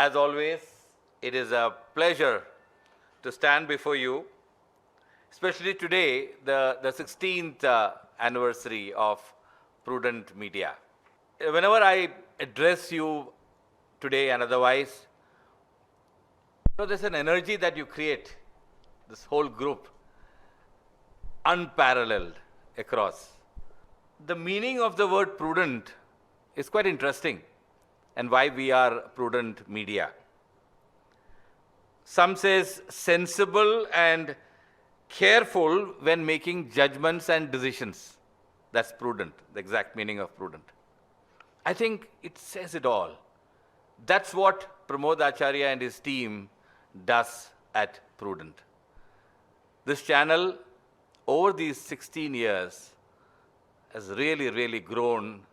As always, it is a pleasure to stand before you, especially today, the 16th anniversary of Prudent Media. Whenever I address you today and otherwise, there's an energy that you create, this whole group, unparalleled across. The meaning of the word prudent is quite interesting, and why we are Prudent Media. Some says sensible and careful when making judgments and decisions. That's prudent, the exact meaning of prudent. I think it says it all. That's what Pramod Acharya and his team does at Prudent. This channel, over these 16 years, has really, really grown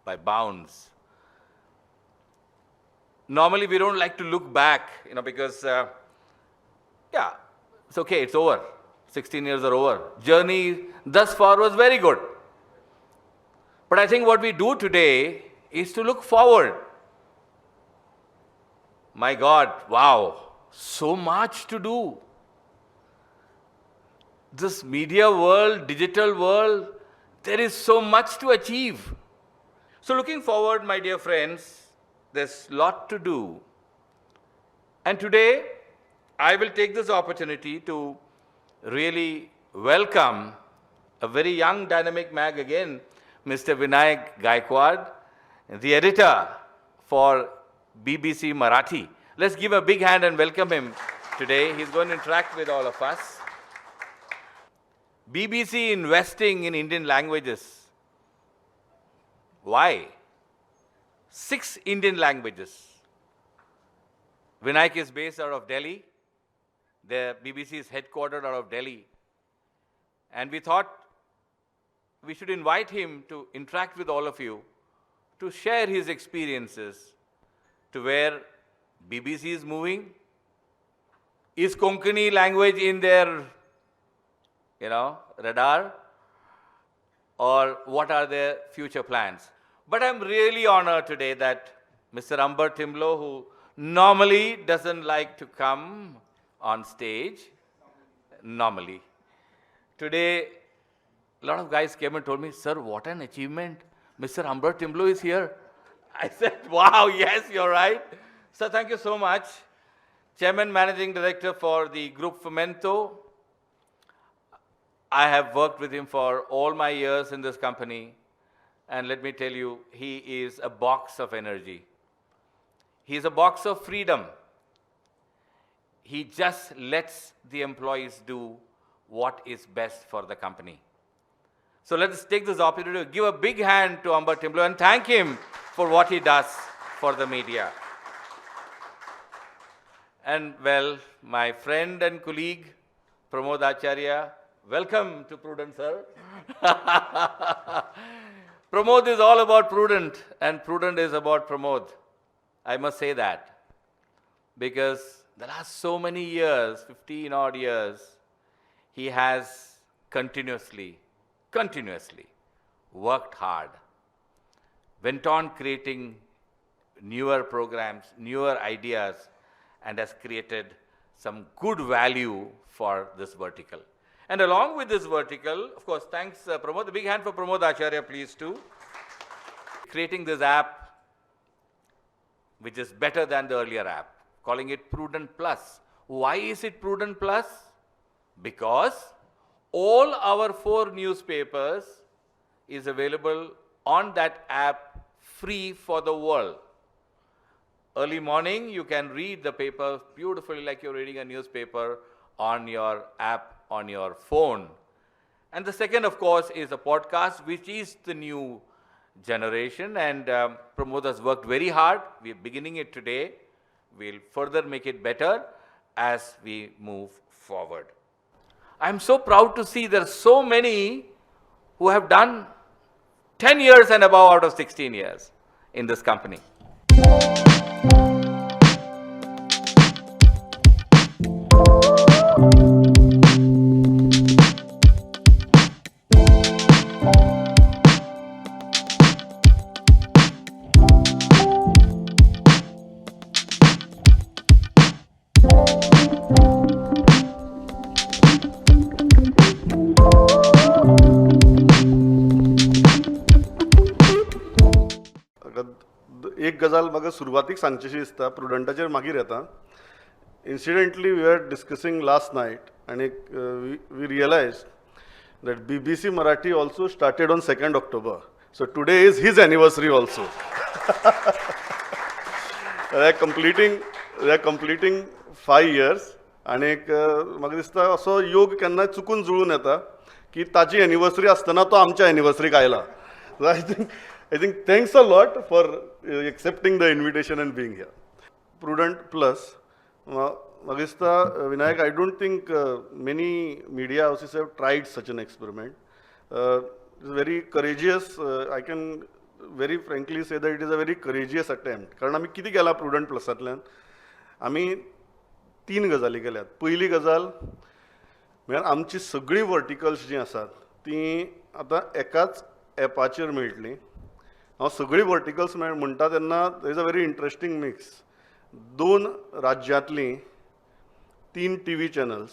by bounds. Normally, we don't like to look back, because, it's okay, it's over. 16 years are over. Journey thus far was very good. But I think what we do today is to look forward. My God, wow, so much to do. This media world, digital world, there is so much to achieve. So looking forward, my dear friends, there's a lot to do. And today, I will take this opportunity to really welcome a very young dynamic mag again, Mr. Vinayak Gaikwad, the editor for BBC Marathi. Let's give a big hand and welcome him today. He's going to interact with all of us. BBC investing in Indian languages. Why? 6 Indian languages. Vinayak is based out of Delhi. The BBC is headquartered out of Delhi. And we thought we should invite him to interact with all of you, to share his experiences to where BBC is moving. Is Konkani language in their radar? Or what are their future plans? But I'm really honored today that Mr. Ambar Timblo, who normally doesn't like to come on stage, normally. Today, a lot of guys came and told me, sir, what an achievement. Mr. Ambar Timblo is here. I said, wow, yes, you're right. Sir, thank you so much. Chairman, Managing Director for the Group Fomento. I have worked with him for all my years in this company. And let me tell you, he is a box of energy. He is a box of freedom. He just lets the employees do what is best for the company. So let us take this opportunity to give a big hand to Ambar Timblo and thank him for what he does for the media. And my friend and colleague, Pramod Acharya, welcome to Prudent, sir. Pramod is all about Prudent, and Prudent is about Pramod. I must say that, because the last so many years, 15 odd years, he has continuously worked hard, went on creating newer programs, newer ideas, and has created some good value for this vertical. And along with this vertical, of course, thanks, Pramod. A big hand for Pramod Acharya, please, too. Creating this app, which is better than the earlier app, calling it Prudent Plus. Why is it Prudent Plus? Because all our 4 newspapers is available on that app free for the world. Early morning, you can read the paper beautifully like you're reading a newspaper on your app, on your phone. And the second, of course, is a podcast, which is the new generation. And Pramod has worked very hard. We are beginning it today. We'll further make it better as we move forward. I'm so proud to see there are so many who have done 10 years and above out of 16 years in this company. एक गजाल म्हाका सुरवातीक सांगचीशी दिसता, प्रुडंटाचेर मागीर येता. Incidentally, we are discussing last night आनी we realize that BBC Marathi also started on 2nd October. So today is his anniversary also. They are completing 5 years आनी एक म्हाका दिसता असो योग केन्नाय चुकून जुळून येता की ताजी एनिवर्सरी आसतना तो आमच्या एनिवर्सरीक आयला. So I think thanks a lot for accepting the invitation and being here. Prudent Plus, म्हाका दिसता Vinayak, I don't think many media houses have tried such an experiment. Very courageous. I can very frankly say that it is a very courageous attempt, कारण आमी कितें केलां prudent प्लसांतल्यान, आमी तीन गजाली केल्यात. पयली गजाल म्हळ्यार आमची सगळीं वर्टिकल्स जीं आसात तीं आतां एकाच एपाचेर मेळटलीं. हांव सगळीं वर्टिकल्स म्हणटा तेन्ना there is a very interesting mix. दोन राज्यांतलीं तीन टीव्ही चॅनल्स,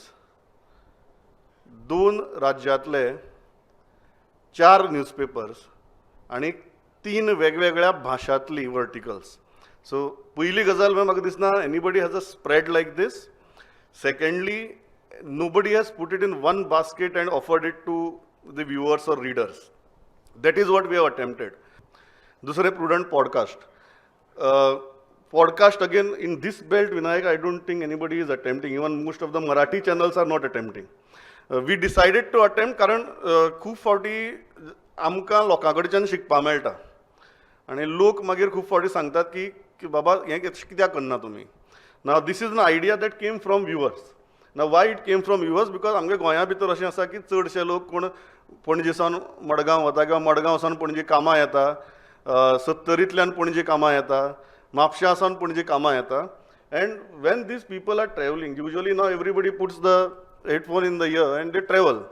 दोन राज्यांतले चार न्यूजपेपर्स आनी तीन वेगवेगळ्या भाशांतली वर्टिकल्स. सो पयली गजाल म्हळ्यार म्हाका दिसना anybody has a spread like this. Secondly, nobody has put it in one basket and offered it to the viewers or readers. That is what we have attempted. दुसरें, Prudent podcast. Podcast again, in this belt, Vinayak, I don't think anybody is attempting. Even most of the Marathi channels are not attempting. We decided to attempt कारण खूब फावटी आमकां लोकां कडच्यान शिकपाक मेळटा आनी लोक मागीर खूब फावटी सांगतात की बाबा, हें कित्याक करना तुमी? Now, this is an idea that came from viewers. Now, why it came from viewers? Because आमगे गोंया भितर अशें आसा की चडशे लोक कोण पणजे सावन मडगांव वता किंवा मडगांव सावन पणजे कामां येता, सत्तरींतल्यान पणजे कामां येता, म्हापशा सावन पणजे कामां येता, and when these people are travelling, usually now everybody puts the headphone in the ear and they travel.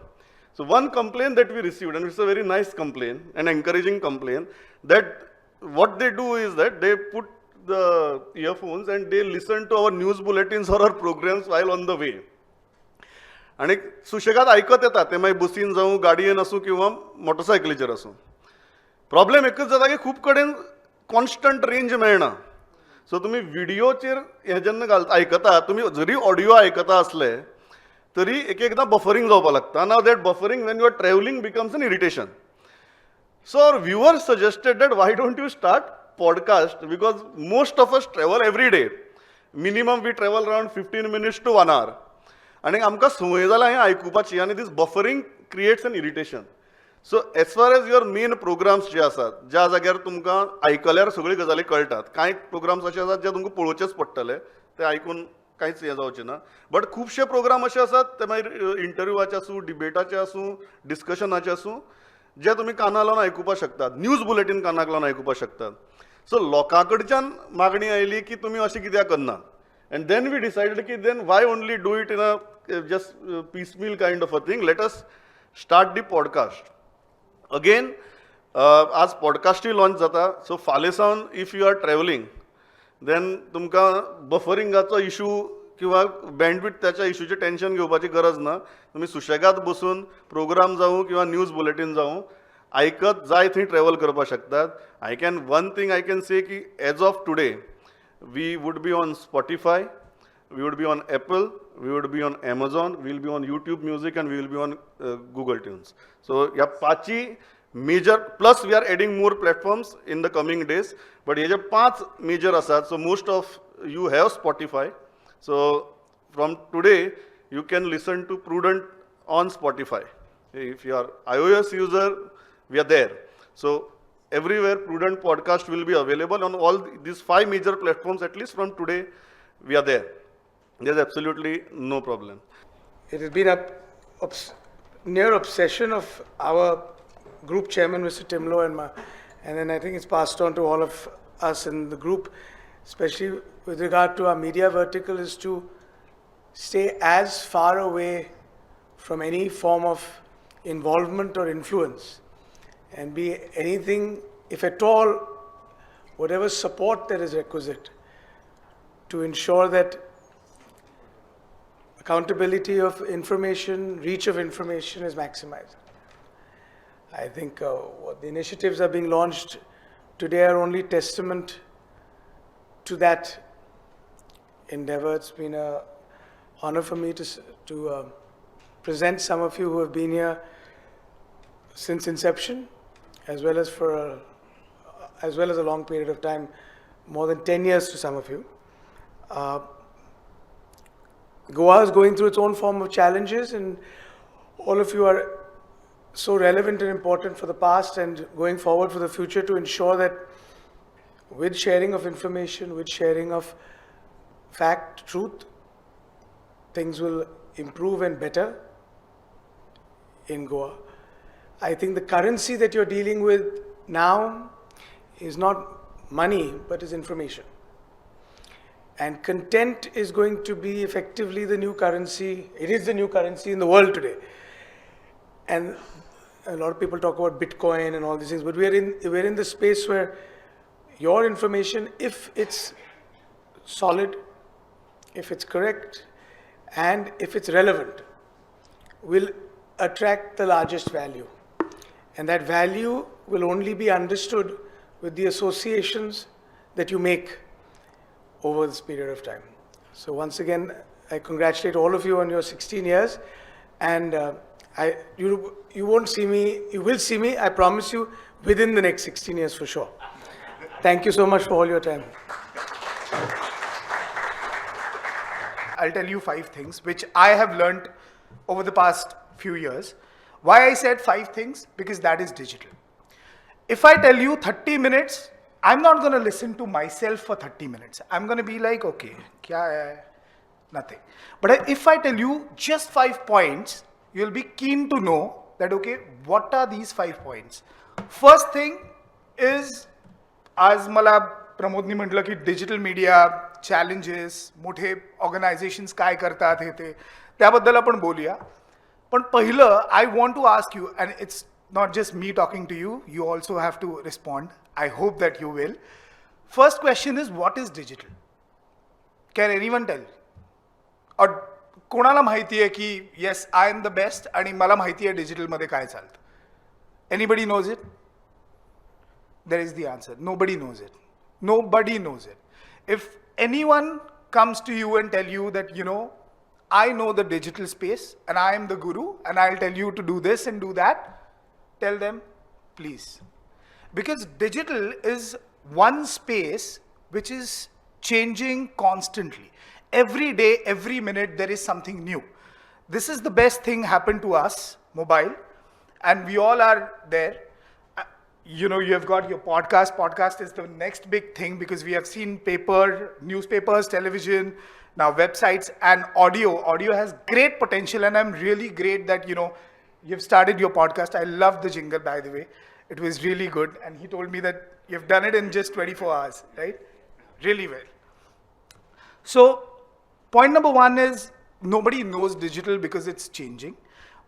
So one complaint that we received, and it's a very nice complaint, an encouraging complaint, that what they do is that they put the earphones and they listen to our news bulletins or our programs while on the way. आनी सुशेगाद आयकत येता ते, मागीर बसीन जावं, गाडयेन आसूं किंवा मोटरसायकलीचेर आसूं. प्रॉब्लेम एकच जाता की खूब कडेन कॉन्स्टंट रेंज मेळना. सो तुमी विडियोचेर हें जेन्ना घाल आयकता, तुमी जरी ऑडियो आयकता आसले तरी एक एकदां बफरींग जावपाक लागता. Now that buffering, when you are travelling, becomes an irritation. So our viewers suggested that why don't you start podcast, because most of us travel every day. Minimum we travel around 15 minutes to 1 hour. आनी आमकां संवय जाला हें आयकुपाची आनी this buffering creates an irritation. So as far as your main programs जे आसात, ज्या जाग्यार तुमकां आयकल्यार सगळ्यो गजाली कळटात, कांय प्रोग्राम्स अशे आसात जे तुमकां पळोवचेच पडटले, ते आयकून कांयच हें जावचें ना, बट खुबशे प्रोग्राम अशे आसात, ते मागीर इंटरव्यूवाचे आसूं, डिबेटाचे आसूं, डिस्कशनाचे आसूं, जे तुमी कानार लावन आयकुपाक शकतात, न्यूज बुलेटीन कानाक लावन आयकुपाक शकतात. सो लोकां कडच्यान मागणी आयली की तुमी अशें कित्याक करना? And then we decided की then why only do it in a just piecemeal kind of a thing? Let us start the podcast. Again, आज पॉडकास्टूय लॉन्च जाता. सो फाल्यां सावन if you are travelling, then तुमकां बफरिंगाचो इशू किंवा बँडविड्थाच्या इशूचें tension घेवपाची गरज ना. तुमी सुशेगाद बसून प्रोग्राम जावं किंवा न्यूज बुलेटीन जावं, आयकत जाय थंय ट्रॅवल करपाक शकतात. I can one thing I can say की as of today, we would be on Spotify, we would be on Apple, we would be on Amazon, we will be on YouTube Music, and we will be on Google Tunes. So, ह्या पांचय major, plus we are adding more platforms in the coming days. But हे जे पांच major आसात, so most of you have Spotify. So from today, you can listen to Prudent on Spotify. If you are iOS user, we are there. So everywhere Prudent Podcast will be available on all these five major platforms. At least from today, we are there. There's absolutely no problem. It has been a near obsession of our group chairman, Mr. Timlo, and then I think it's passed on to all of us in the group, especially with regard to our media vertical, is to stay as far away from any form of involvement or influence and be anything, if at all, whatever support that is requisite to ensure that accountability of information, reach of information is maximized. I think what the initiatives are being launched today are only testament to that endeavor. It's been an honor for me to present some of you who have been here since inception, as well as a long period of time, more than 10 years to some of you. Goa is going through its own form of challenges, and all of you are so relevant and important for the past and going forward for the future to ensure that with sharing of information, with sharing of fact, truth, things will improve and better in Goa. I think the currency that you're dealing with now is not money, but is information. And content is going to be effectively the new currency. It is the new currency in the world today. And a lot of people talk about Bitcoin and all these things, but we're in the space where your information, if it's solid, if it's correct, and if it's relevant, will attract the largest value. And that value will only be understood with the associations that you make over this period of time. So once again, I congratulate all of you on your 16 years, and you won't see me, you will see me, I promise you, within the next 16 years for sure. Thank you so much for all your time. I'll tell you 5 things which I have learned over the past few years. Why I said 5 things? Because that is digital. If I tell you 30 minutes, I'm not going to listen to myself for 30 minutes. I'm going to be like, okay, kya hai? Nothing. But if I tell you just 5 points, you'll be keen to know that, okay, what are these 5 points? First thing is, आज मला प्रमोदनी म्हटलं की digital media challenges, मोठे organisations काय करतात हे ते, त्याबद्दल आपण बोलूया. पण पहिलं I want to ask you, and it's not just me talking to you, you also have to respond. I hope that you will. First question is, what is digital? Can anyone tell? Or कोणाला माहिती आहे की yes, I am the best आणि मला माहिती आहे डिजिटलमध्ये काय चालतं? Anybody knows it? There is the answer. Nobody knows it. Nobody knows it. If anyone comes to you and tell you that, you know, I know the digital space and I am the guru and I'll tell you to do this and do that, tell them, please. Because digital is one space which is changing constantly. Every day, every minute, there is something new. This is the best thing happened to us, mobile, and we all are there. You know, you have got your podcast. Podcast is the next big thing because we have seen paper, newspapers, television, now websites and audio. Audio has great potential, and I'm really great that, you know, you've started your podcast. I love the jingle, by the way. It was really good. And he told me that you've done it in just 24 hours, right? Really well. So point number 1 is nobody knows digital because it's changing,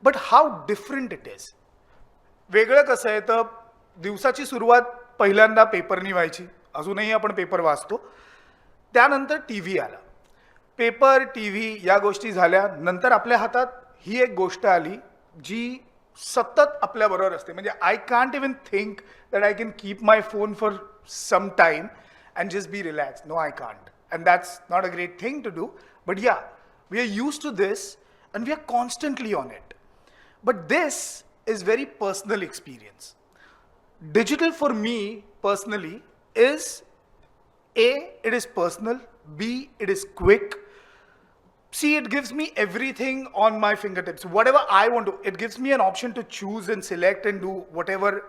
but how different it is. वेगळं कसं आहे तर दिवसाची सुरुवात पहिल्यांदा पेपरनी व्हायची, अजूनही आपण पेपर वाचतो. त्यानंतर टी व्ही आला. पेपर, टी व्ही या गोष्टी झाल्या. नंतर आपल्या हातात ही एक गोष्ट आली जी सतत आपल्याबरोबर असते. म्हणजे I can't even think that I can keep my phone for some time and just be relax. No, I can't. And that's not a great thing to do. But yeah, we are used to this and we are constantly on it. But this is very personal experience. Digital for me personally is A, it is personal, B, it is quick, C, it gives me everything on my fingertips. Whatever I want to, it gives me an option to choose and select and do whatever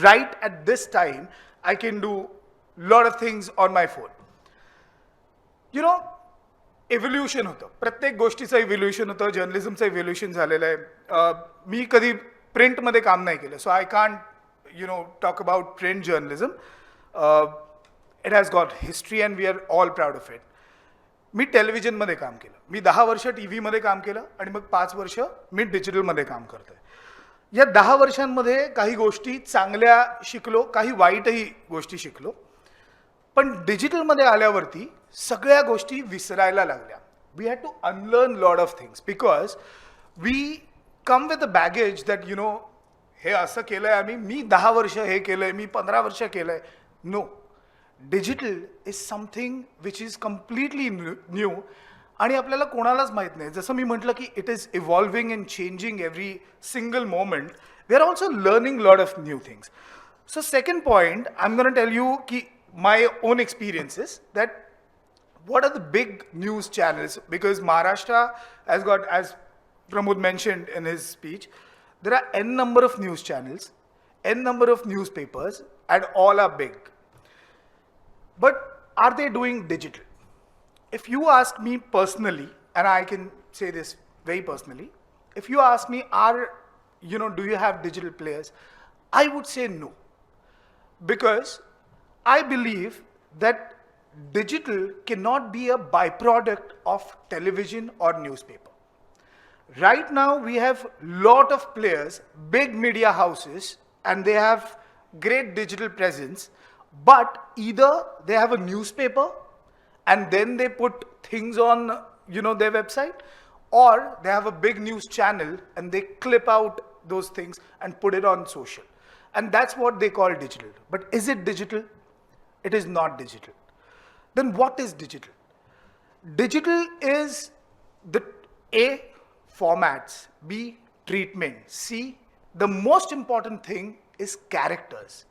right at this time. I can do a lot of things on my phone. You know, evolution होतं, प्रत्येक गोष्टीचं evolution होतं, जर्नलिझमचं evolution झालेलं आहे. मी कधी प्रिंटमध्ये काम नाही केलं, so I can't you know talk about print journalism. It has got history and we are all proud of it. मी टेलिव्हिजनमध्ये काम केलं, मी 10 वर्ष टी व्हीमध्ये काम केलं आणि मग 5 वर्ष मी डिजिटलमध्ये काम करतो आहे. या 10 वर्षांमध्ये काही गोष्टी चांगल्या शिकलो, काही वाईटही गोष्टी शिकलो, पण डिजिटलमध्ये आल्यावरती सगळ्या गोष्टी विसरायला लागल्या. We had to unlearn lot of things because we come with a baggage that you know हे असं केलं आहे आम्ही, मी 10 वर्ष हे केलं आहे, मी 15 वर्ष केलं आहे. No, Digital is something which is completely new आणि आपल्याला कोणालाच माहीत नाही. जसं मी म्हटलं की it is evolving and changing every single moment. We are also learning lot of new things. So second point I am gonna tell you की my own experiences, that what are the big news channels? Because Maharashtra has got, as Pramod mentioned in his speech, there are n number of news channels, n number of newspapers, and all are big. But are they doing digital? If you ask me personally, and I can say this very personally, if you ask me, are you know, do you have digital players? I would say no. Because I believe that digital cannot be a byproduct of television or newspaper. Right now, we have lot of players, big media houses, and they have great digital presence, but either they have a newspaper and then they put things on their website, or they have a big news channel and they clip out those things and put it on social. And that's what they call digital. But is it digital? It is not digital. Then what is digital? Digital is the A, formats, B, treatment, C, the most important thing is characters.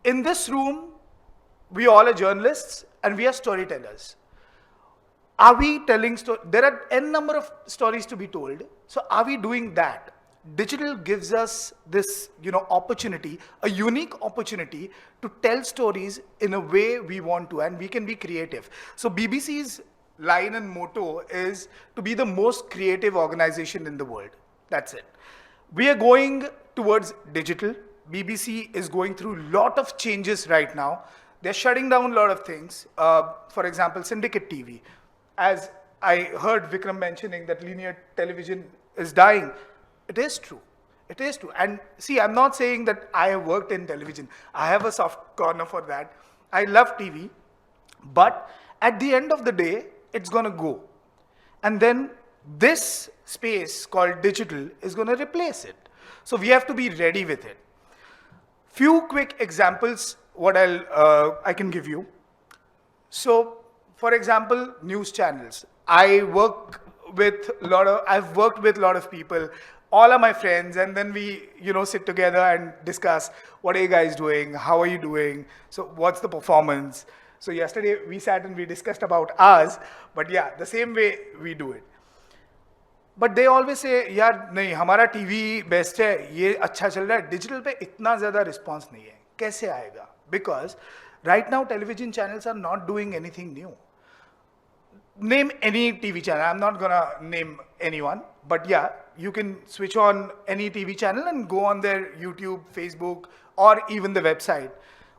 In this room, we all are journalists and we are storytellers. Are we telling stories? There are n number of stories to be told. So are we doing that? Digital gives us this opportunity, a unique opportunity to tell stories in a way we want to, and we can be creative. So BBC's line and motto is to be the most creative organization in the world. That's it. We are going towards digital. BBC is going through a lot of changes right now. They're shutting down a lot of things. For example, Syndicate TV. As I heard Vikram mentioning that linear television is dying. It is true. It is true. And see, I'm not saying that I have worked in television. I have a soft corner for that. I love TV. But at the end of the day, it's going to go. And then this space called digital is going to replace it. So we have to be ready with it. Few quick examples what I can give you. So, for example, news channels. I've worked with a lot of people. All are my friends, and then we sit together and discuss, what are you guys doing? How are you doing? So what's the performance? So yesterday we sat and we discussed about ours, but yeah, the same way we do it. But they always say, यार नहीं, हमारा TV best है, ये अच्छा चल रहा है, digital pay इतना ज़्यादा response नहीं है, कैसे आएगा? Because right now television channels are not doing anything new. Name any TV channel. I'm not gonna name anyone, but yeah, you can switch on any TV channel and go on their YouTube, Facebook, or even the website.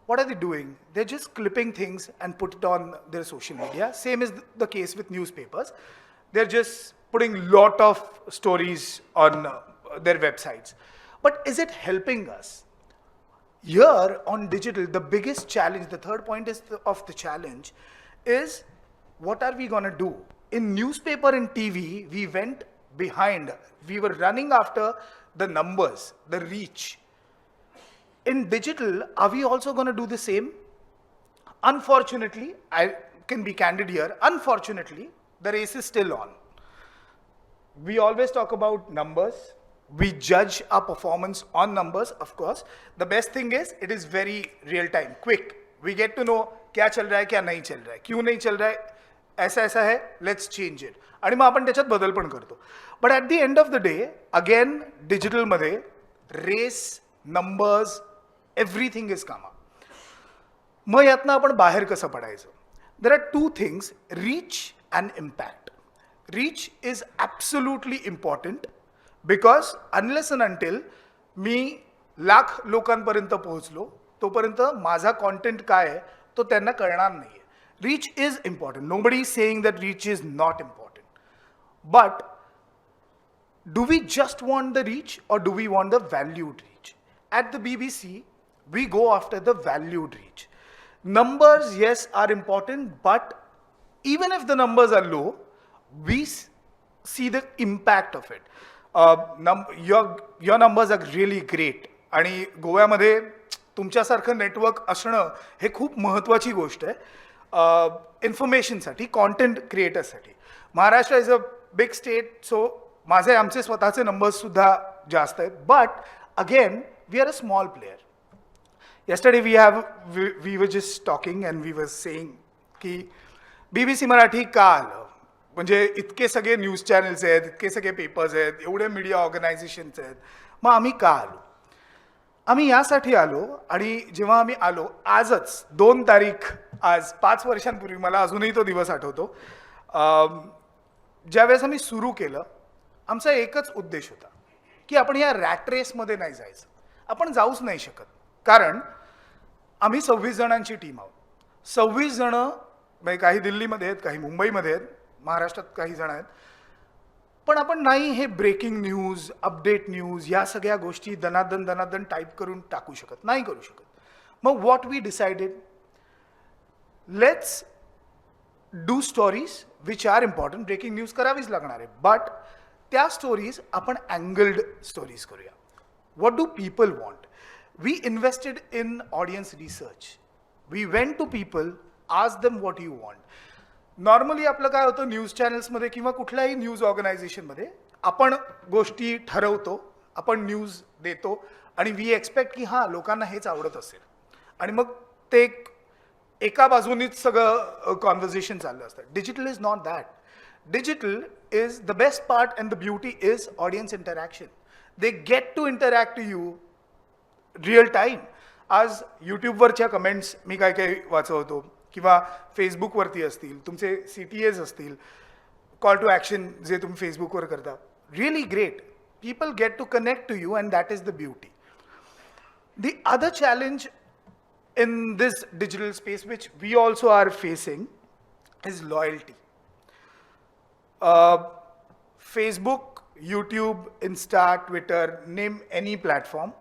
What are they doing? They're just clipping things and put it on their social media. Same is the case with newspapers. They're just putting lot of stories on their websites. But is it helping us? Here on digital, the biggest challenge, the third point is of the challenge is, what are we going to do? In newspaper and TV, we went behind. We were running after the numbers, the reach. In digital, are we also going to do the same? Unfortunately, I can be candid here, unfortunately, the race is still on. We always talk about numbers. We judge our performance on numbers, of course. The best thing is, it is very real time, quick. We get to know क्या चल रहा है, क्या नहीं चल रहा है, क्यों नहीं चल रहा है, ऐसा ऐसा है, let's change it. आणि मग आपण त्याच्यात बदल पण करतो. But at the end of the day, again, डिजिटलमध्ये race, numbers, everything is come up. मग यातनं आपण बाहेर कसं पडायचं? There are two things, reach and impact. Reach is absolutely important because unless and until मी लाख लोकांपर्यंत पोहोचलो तोपर्यंत माझा कॉन्टेंट काय आहे तो त्यांना कळणार नाही आहे. Reach is important. Nobody is saying that reach is not important, but do we just want the reach or do we want the valued reach? At the BBC, we go after the valued reach. Numbers, yes, are important, but even if the numbers are low, we see the impact of it. Your numbers are really great. आणि गोव्यामध्ये तुमच्यासारखं network असणं हे खूप महत्त्वाची गोष्ट आहे इन्फॉर्मेशनसाठी, content क्रिएटर्ससाठी. Maharashtra is a big state, so माझे आमचे स्वतःचे नंबर्ससुद्धा जास्त आहेत, but again we are a small player. Yesterday we were just talking and we were saying की बीबीसी मराठी का आलं? म्हणजे इतके सगळे न्यूज चॅनल्स आहेत, इतके सगळे पेपर्स आहेत, एवढे मीडिया ऑर्गनायझेशन्स आहेत, मग आम्ही का आलो? आम्ही यासाठी आलो आणि जेव्हा आम्ही आलो, आजच 2 तारीख, आज 5 वर्षांपूर्वी, मला अजूनही तो दिवस आठवतो, ज्यावेळेस आम्ही सुरू केलं, आमचा एकच उद्देश होता की आपण या रॅट रेसमध्ये नाही जायचं. आपण जाऊच नाही शकत, कारण आम्ही 26 जणांची टीम आहोत. 26 जणं म्हणजे काही दिल्लीमध्ये आहेत, काही मुंबईमध्ये आहेत, महाराष्ट्रात काही जण आहेत. पण आपण नाही हे ब्रेकिंग न्यूज, अपडेट न्यूज या सगळ्या गोष्टी दनादन दनादन टाईप करून टाकू शकत नाही, करू शकत. मग what we decided, let's do stories which are important. Breaking news करावीच लागणार आहे, बट त्या स्टोरीज आपण अँगल्ड स्टोरीज करूया. What do people want? We invested in audience research. We went to people, asked them what you want. Normally आपलं काय होतं, news चॅनल्समध्ये किंवा कुठल्याही न्यूज ऑर्गनायझेशनमध्ये आपण गोष्टी ठरवतो, आपण न्यूज देतो आणि we expect की हां, लोकांना हेच आवडत असेल आणि मग ते एका बाजूनीच सगळं कॉन्व्हर्सेशन चाललं असतं. Digital is not that. Digital is the best part and the beauty is audience interaction. They get to interact to you real time. आज यूट्यूबवरच्या कमेंट्स मी काय काय वाचवतो किंवा फेसबुकवरती असतील, तुमचे सीटीएज असतील, कॉल टू ॲक्शन जे तुम्ही फेसबुकवर करता, really great. People get to connect to you and that is the beauty. The other challenge in this digital space, which we also are facing, is loyalty. Facebook, YouTube, Insta, Twitter, name any platform,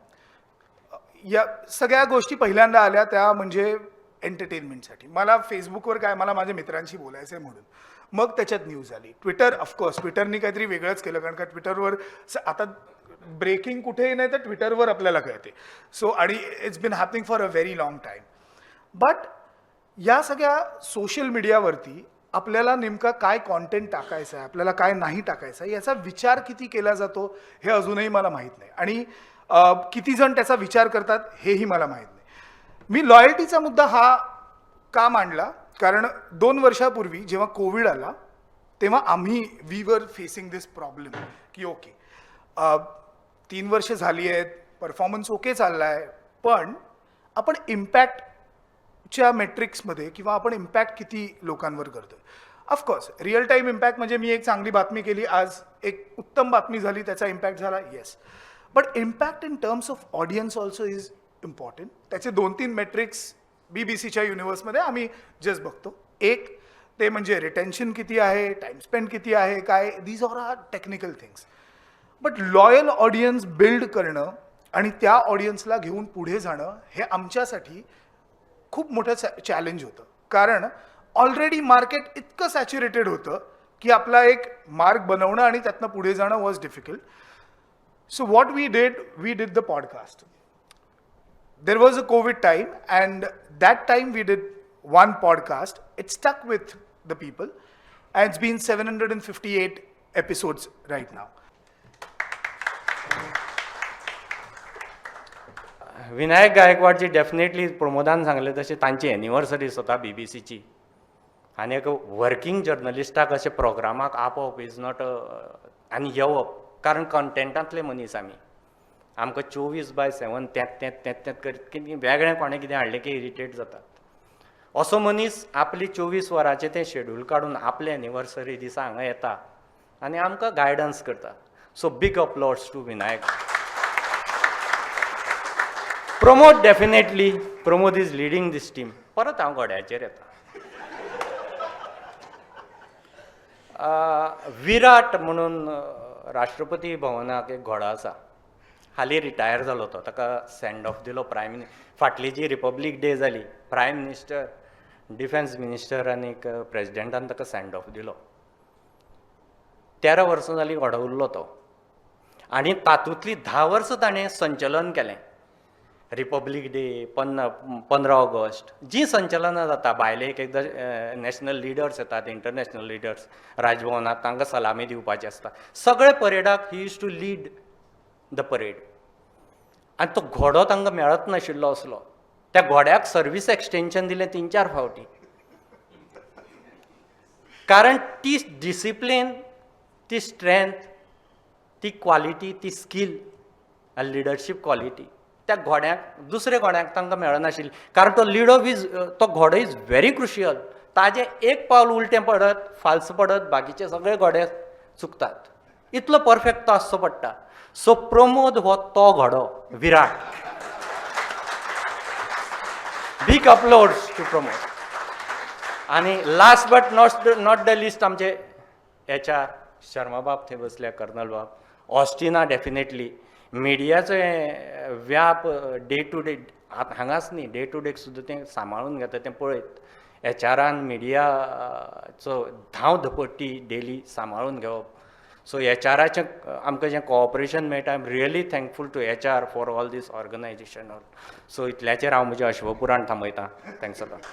या सगळ्या गोष्टी पहिल्यांदा आल्या त्या म्हणजे एंटरटेनमेंटसाठी. मला फेसबुकवर काय, मला माझ्या मित्रांशी बोलायचं आहे म्हणून. मग त्याच्यात न्यूज आली. ट्विटर, ऑफकोर्स, ट्विटरनी काहीतरी वेगळंच केलं, कारण का ट्विटरवर आता ब्रेकिंग कुठेही नाही तर ट्विटरवर आपल्याला कळते. सो आणि it's been happening for a very long time, but या सगळ्या सोशल मीडियावरती आपल्याला नेमका काय कॉन्टेंट टाकायचा आहे, आपल्याला काय नाही टाकायचं आहे, याचा विचार किती केला जातो हे अजूनही मला माहीत नाही आणि किती जण त्याचा विचार करतात हेही मला माहीत नाही. मी लॉयल्टीचा मुद्दा हा का मांडला? कारण 2 वर्षापूर्वी जेव्हा कोविड आला तेव्हा आम्ही we were facing this problem की ओके, 3 वर्ष झाली आहेत, परफॉर्मन्स ओके चालला आहे, पण आपण इम्पॅक्टच्या मेट्रिक्समध्ये किंवा आपण इम्पॅक्ट किती लोकांवर करतो? ऑफकोर्स, रिअल टाईम impact म्हणजे मी एक चांगली बातमी केली आज, एक उत्तम बातमी झाली, त्याचा इम्पॅक्ट झाला, yes, but impact in terms of audience also is important. त्याचे दोन तीन मेट्रिक्स बीबीसीच्या युनिव्हर्समध्ये आम्ही जस्ट बघतो. एक ते म्हणजे रिटेन्शन किती आहे, टाईम स्पेंड किती आहे, काय, these are are technical things, but loyal audience build करणं आणि त्या ऑडियन्सला घेऊन पुढे जाणं हे आमच्यासाठी खूप मोठं चॅलेंज होतं, कारण ऑलरेडी मार्केट इतकं सॅच्युरेटेड होतं की आपला एक मार्क बनवणं आणि त्यातनं पुढे जाणं was difficult. So what we did, we did the podcast. There was a COVID time, and that time we did one podcast. It stuck with the people, and it's been 758 episodes right now. Vinayak गायकवाडची definitely प्रमोदान सांगलें तशें तांची anniversary स्वता बीबीसीची आनी एक working जर्नलिस्टाक अशें प्रोग्रामाक आपोवप is not आनी येवप, कारण कंटेंटांतले मनीस आमी. आमकां 24/7 तेंत तेंत तेंत तेंत करीत कितें वेगळें कोणें कितें हाडलें की इरिटेट जातात. असो मनीस आपली 24 वरांचें तें शेड्यूल काडून आपले एनिवर्सरी दिसा हांगा येता आनी आमकां गायडन्स करता. So big applause to Vinayak. Pramod, definitely Pramod is leading this team. परत हांव घोड्याचेर येता. विराट म्हणून राष्ट्रपती भवनाक एक घोडो आसा. हालीं रिटायर जालो तो. ताका सँड ऑफ दिलो प्रायम मिनि फाटली जी रिपब्लीक डे जाली, प्रायम मिनिस्टर, डिफेन्स मिनिस्टर आनीक प्रेजिडेंटान ताका सँड ऑफ दिलो. 13 वर्सां जालीं घोडो उरलो तो आनी तातूंतलीं 10 वर्सां ताणें संचलन केलें. रिपब्लीक डे, 15 ऑगस्ट, जीं संचलनां जाता, भायले एक एकदां नॅशनल लिडर्स येतात, इंटरनॅशनल लिडर्स राजभवनात, तांकां सलामी दिवपाची आसता, सगळे परेडाक he used to lead the parade. आनी तो घोडो तांकां मेळत नाशिल्लो असलो, त्या घोड्याक सर्वीस एक्सटेंशन दिलें तीन चार फावटी, कारण ती डिसिप्लीन, ती स्ट्रेंथ, ती क्वालिटी, ती स्कील आनी लिडरशीप क्वालिटी त्या घोड्याक दुसऱ्या घोड्याक तांकां मेळनाशिल्ली, कारण तो लिडो is तो घोडो is very crucial. ताजें एक पावल उलटें पडत, फाल्स पडत, बाकीचे सगळे घोडे चुकतात. इतलो परफेक्ट तो आसचो पडटा. सो प्रमोद हो तो घोडो Virat. Big applause to Pramod. आनी last but not the least, आमचे एच आर शर्माबाब थंय बसल्या, कर्नल बाब, ऑस्टिना. डेफिनेटली मिडियाचो हें व्याप डे टू डे आतां हांगाच न्ही, डे टू डे सुद्दां तें सांबाळून घेता. तें पळयत एचआरान मिडियाचो धांव धपट्टी डेली सांबाळून घेवप. सो एचआराचें आमकां जें कॉपरेशन मेळटा, I am really thankful to HR for all this organization. So इतल्याचेर हांव म्हजें अश्वपुराण थांबयतां. Thanks a lot.